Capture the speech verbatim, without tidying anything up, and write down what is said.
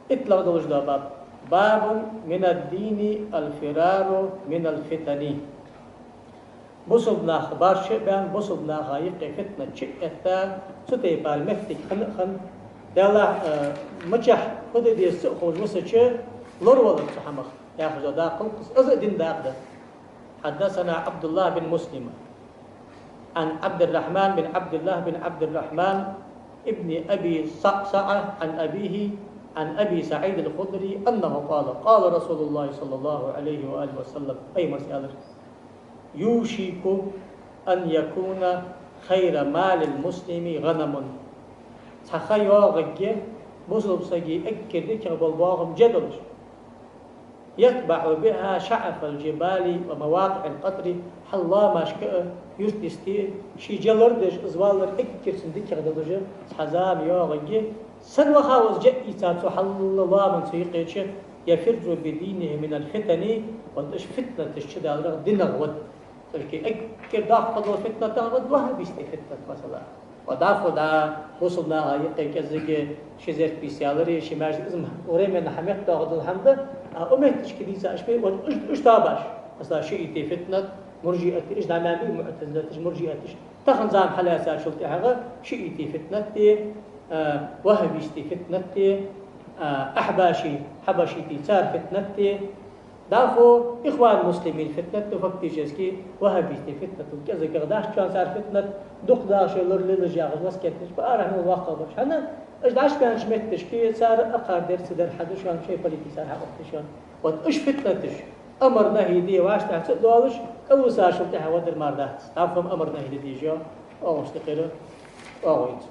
ИттлагӀа долаш да баб. باب من الدين الفرار من الفتن. Бусалба нах барт чу а баьнна, бусалба наха юкъе фитнат чу а этта, цу тайпара моттиг хинна а хинна, Даьллахь, э, мичахь фу де деза ца а ховш висача, лоравалар цу хӀамах, яхаш да дакъа хул-кх из, из а дина дакъа да. حدثنا عبد الله بن مسلم عن عبد الرحمن بن عبد الله بن عبد الرحمن ابن أبي صعصعة عن أبيه عن أبي سعيد الخدري أنه قال: قال رسول الله صلى الله عليه وآله وسلم. Пайхамара аьлар: يوشك أن يكون خير مال المسلم غنم. Цхьа ха йоагӀаргья бусалба сага эггара дикагӀа бола боахам жа долаш. يتبع بها شعف الجبال ومواقع القطر, хьал лоамашка а, юрта йисте а, ший жа лорадеш, из валар эггара цунна дикагӀа долаш цхьа зама йоагӀаргья. Сенна ваха ва из жа а ийца, цу хьал лоаман цу юкъе чу, يفر بدينه من الفتن, вот уж фитнаташ чудаларах динагӀа вад. Цу шке эггара доккха дола фитнатех вад ваххабистий фитнат, масала. Ва дӀахо да бусалба наха юкъе кӀезига ши зерат бийса ялари, ши маьждиг, из ма временно хьаметтадоагӀа дола хӀама да, а укх метташка дийца аш бе, вот уж, уж тоабаш. Масала, шиӀитий фитнат, муржиатий, уж дӀа ма бий, муӀтазилаташ, муржиаташ. Тахан зама хьалаьцачул тӀехьагӀа шиӀитий фитнат де, а, ваххабистий фитнат де, а, ахьбаший, хьабашитий, цар фитнат де, дӀахо ихван муслимин фитнат да, фактически ваххабистий фитнат да, кӀезигагӀа дац шоана цар фитнат, дукха даха шоай лоралелаш яхаш, васкетташ, ба арахьа мел воккхагӀбараш. ХӀана? Уж дӀачубаьннача метташка цар а кхардер ца дар хьа да шоана, шоай политика цар хьакхухьа шоана. Вот уж фитнаташ, амар-нахьи де вӀаштӀехьа ца а доалаш, кӀалвисачул тӀехьагӀа вадар мара дац. ДӀахо-м амар-нахьи де дезаш я, оагӀонаш тӀакхера, оагӀув ийца.